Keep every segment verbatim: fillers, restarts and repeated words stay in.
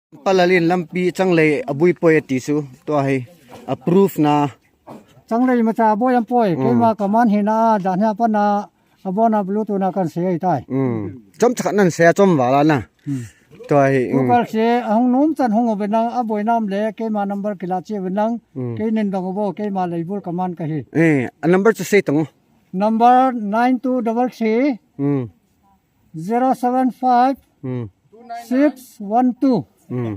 Palalin lampi Changlei abui poi ati chu. Tua hi a proof na. Changlei macha aboi ampoi. Hmm. Keima command hina, dan hi apana, abona Bluetooth na kan sei tai. Hmm. Chom chakhat nan sei a chom vala na. Hmm. Tua hi. Tu hmm. Kal se, ahung nom chan hung uvin lang, aboi nam le, keima number kila che uvin lang, hmm. Kei nin dong uvo, keima Leibul command kahi. Eh, a number chu sei tong. Number nine two double three, hmm. Zero seven five, hmm. Six one two. Hmm.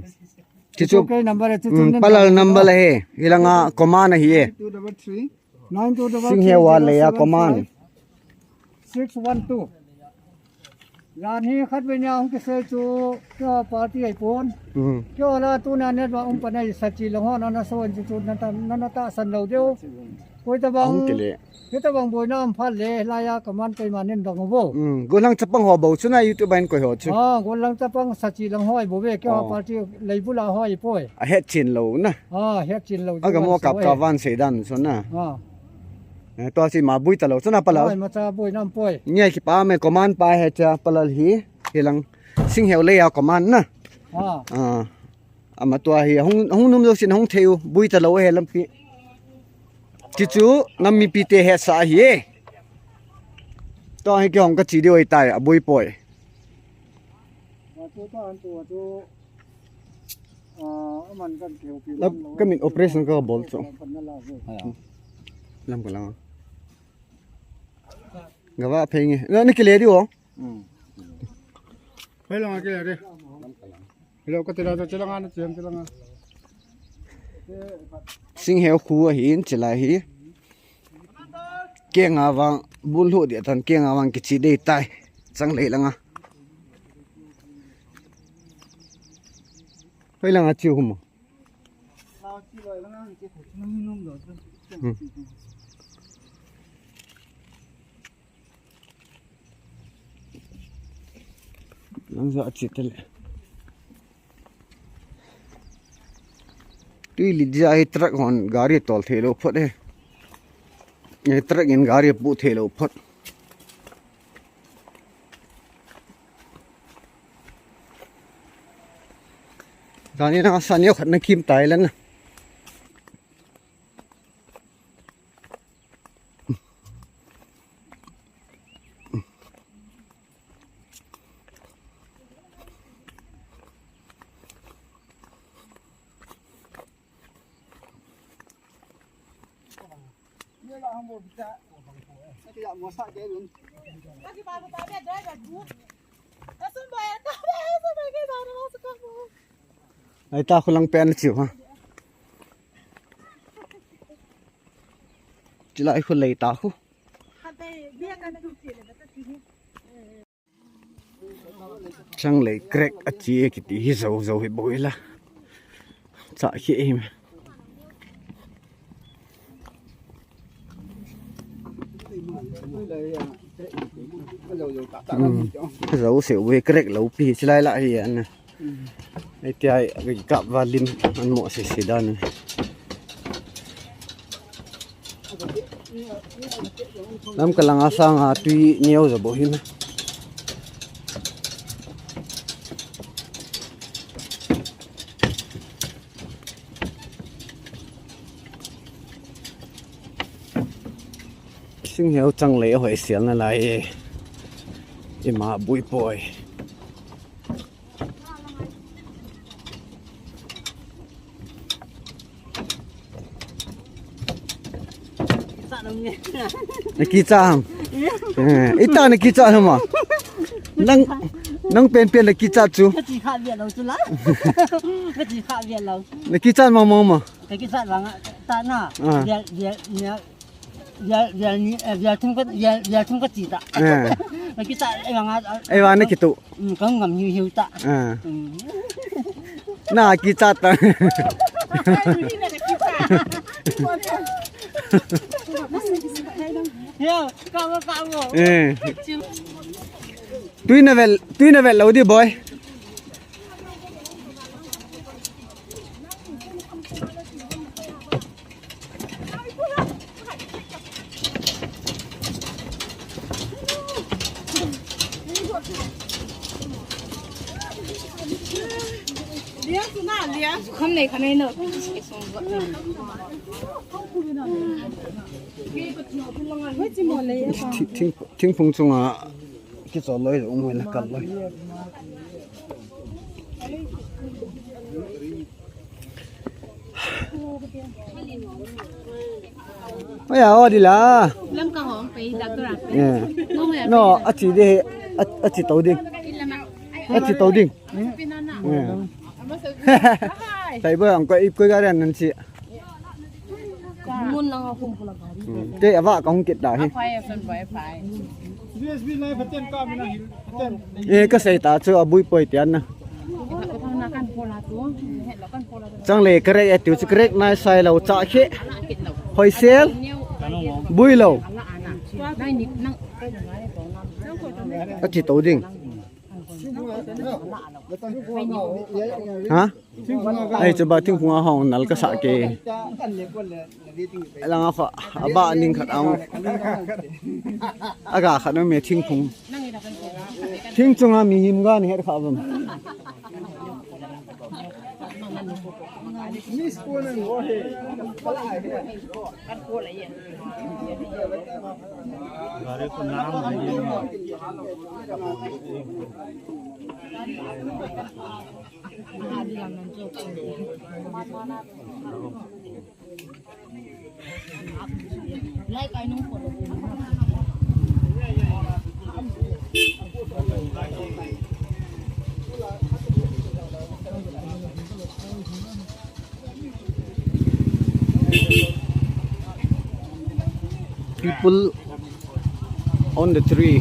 Chuchu. Chuchu kei number e, chuchu hmm, nin Palal number. Number ahi. Hilanga command ahi e. Two double three. Nine two double three. Singheu a lei a command. Six one two. Jan hi khat vei nia hung kisei chu, keiho party ahipon. Hmm. Keiho la tuna net va um panai sachi lang ho, nana so in chu chu nana ta, nana tahsan lou diu. Koi tabang. Ahung kile. Koi tabang boina um phat le, laiya command keima nin dong uvo. Hmm. Gollhang chapang ho bou chu na YouTube a hin koi ho chu. Ah, gollhang chapang sachi lang ho ahi bou ve, keiho oh. Party Leibul a ho ahipoi. Ahet chin lou na. Ah, het chin lou. Agamo kap ka van sei dan chu na. Ah. Eh, tua si ma bui talou, chuna Palal. Ai, macha bui nam poi. Ngai kipa me command pa he cha Palal hi, hilang Singheu lei a command na. Ah. Ah. Ama tua hi, hung, hung num lo sin hung thei u, bui talou he lampi. Chuchu, nam mipi te hesa ahi e. Tua hi kei hung kachi diu ahitai, abui poi. Tua chu, tua chu, tua chu. Ah, aman kan keu pi lam lo. Kamin operation kabol chu. Lam ka lang. Gava phei nge. Na, na kile diu. Hmm. Phei lang kile di. Hello, ka tila chu, chilanga na chiam, chilanga. Singheu khu ahin, chilai hi. Kenga vang, bul hu dia tan, kenga vang kichi dei tai. Changlei langa. Hoi langa chiu hum. Hmm. Lang ja chi tele. Tui li dia hi truck hon gari tol thei lou phot e. E truck in gari pu thei lou phot. Dani na sa neo khat na kim tai lan na. Ai ta khu lang pen chiu ha. Chilai khu lei ta khu. Changlei crack achi e kiti hi zo zo hi boi la. Cha hi em. Hmm. Zo se we crack lo pi chilai la hi an. Ai ti ai, ka kap va lim an mo se se dan. Lam ka langa sanga tui neo ja bo hin. Sing heu chang lei hoi sial na lai e. Ima bui poi. Na kicha ham? Eh, ita na kicha ham ma? Nang, nang pen pen na kicha chu. Ka chi kha ve lo chu la. Ka chi kha ve lo. Na kicha ma ma ma. Ka kicha vang ta na. Ah. Vial, vial, vial, vial ni, eh, vial thum ka, vial, vial thum ka chi ta. Eh. Ka kicha, eh, vang a, eh, vang na kitu. Mm, ka ngam hiu hiu ta. Eh. Mm. Na kicha ta. Yo, ka mo, ka mo. Eh. Tui na vel, tui na vel lo di boy. Jukham nei kha nei no. Thi-, thing, thingphung chunga kichol loi, um, hoina kal loi. Oya, o di la. Lam ka hong pe doctor a. Yeah. Ngong ya. No, achi de, a, achi to ding. Achi to ding. Yeah. Tai ba ang ko ip ko ga ran nan chi. Mun lang a kum pula gari. Hmm. Te ava ka hung kit da hi. Phai a son bai phai. U S B lai phaten ka mina hil phaten. Eh, ka sei ta chu a bui poi tian na. Changle ka rek e tiu chu ka rek nai sai lo cha khe. Hoisel. Bui lo. Achi to ding. Ha? Ai, chuba thingphung a hong nal ka sa ke. Langa kha, aba ning khat ang. Aga khat me thingphung. Thing chunga mi him ga ni het kha bam. People on the tree.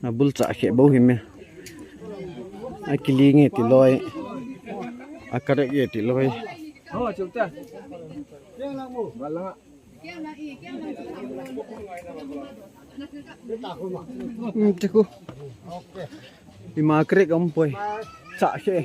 Abul cha khe bou him e. Akili nge ti loi. Akarek nge ti loi. Hmm, tiku. Ima krek om poi. Cha khe.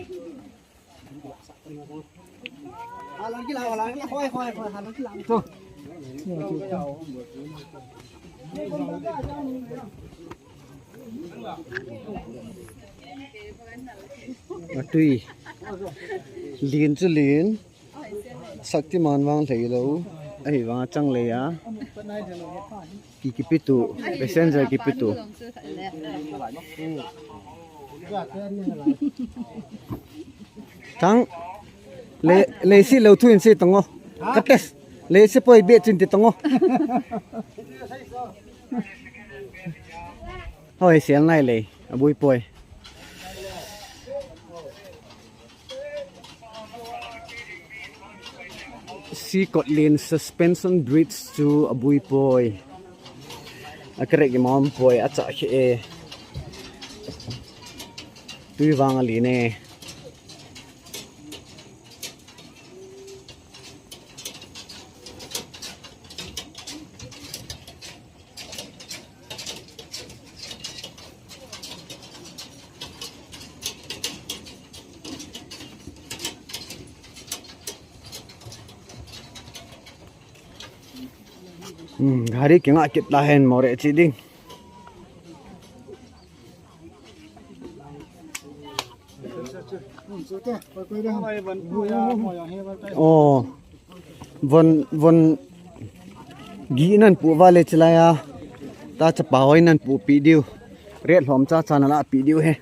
Atui. Lin chu lin. Shaktiman vang lhei lou. Ahi vang chang lei a. Ki kipitu. Passenger kipitu. Tang. Le, le si lo thu in si tongo. Kates. Le si poi be chin ti tongo. Hoi, sial nai le. Abui poi. Sikot lin suspension bridge chu abui poi. Akrek imam poi, acha khe e. Tui vang ali ne. Hmm, gari kinga kit la hen more chi ding. Oh, von, von gi nan pu vale chilai a. Ta chapa hoi nan pu pi diu. Ret lhom cha cha na la pi diu he.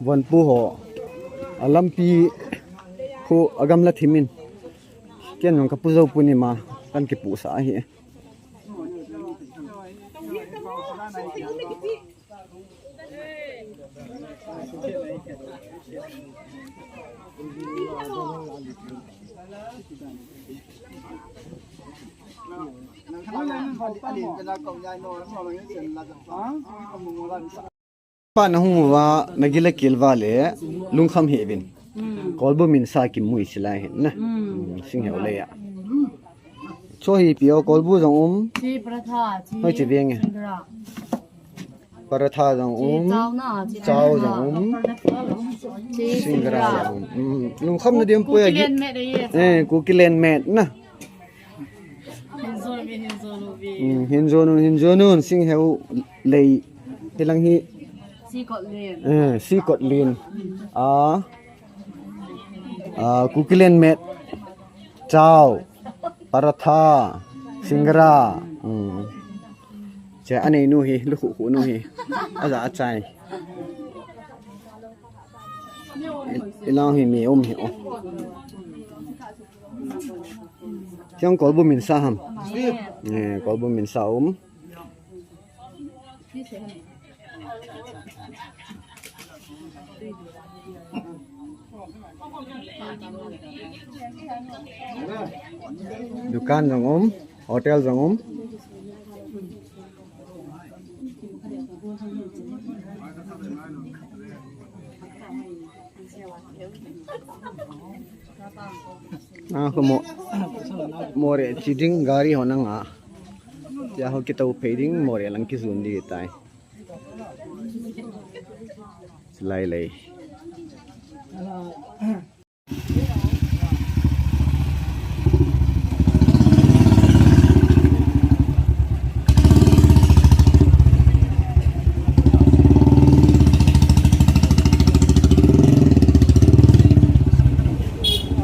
Von pu ho. A lampi khu a gamla thimin. Ken nong ka pu zo pu ni ma kan kipu sa hi. Pa na hung uva, na gila kil uva le, lungkham hih uvin. Kolbu min sa kimu i silai hin na. Hmm, sing heu le ya. Cho hi pio kolbu jong um. Chi paratha, chi. Hoi chi veng e. Singara. Paratha jong um. Chi chow na, chi chow jong um. Chi singara jong um. Hmm, lungkham na diam poi a. Kuki len met de ye. Eh, kuki len met na. Hin jo nu, hin jo nu, hin jo nu, sing heu lei. Hilang hi. Sikot lin. Eh, sikot lin. Ah. Ah, kuki len met. Chow. Paratha. Singara. Hmm. Che anei nu hi, lukhu khu nu hi. Aja achai. Ilang hi mi um hi o. Hiang kolbu min sa ham. Eh, kolbu min sa um. Dukan jong um, hotel jong um. Ah, ko mo, more chi ding gari ho nang a. Tia ho kitho phei ding more lang kijun di tai. Lai lai.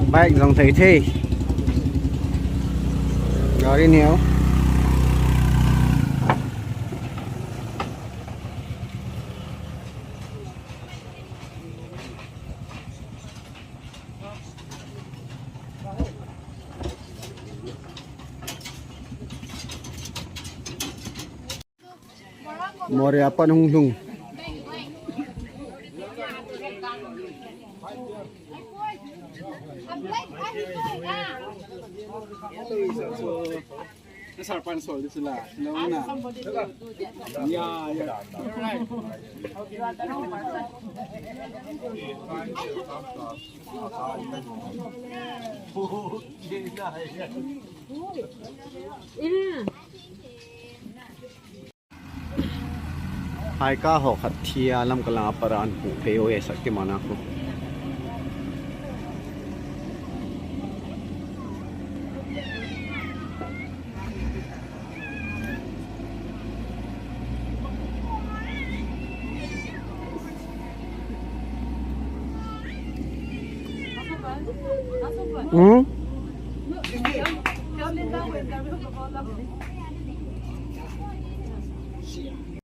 Bike jong thei thei. Gari neo. More a pan hung lhung. Sir, pan sol di sila. Sila una. Yeah, yeah. Hai ka ho khat thia lam ka la para an pu phei o e Shaktiman a ko. Hmm?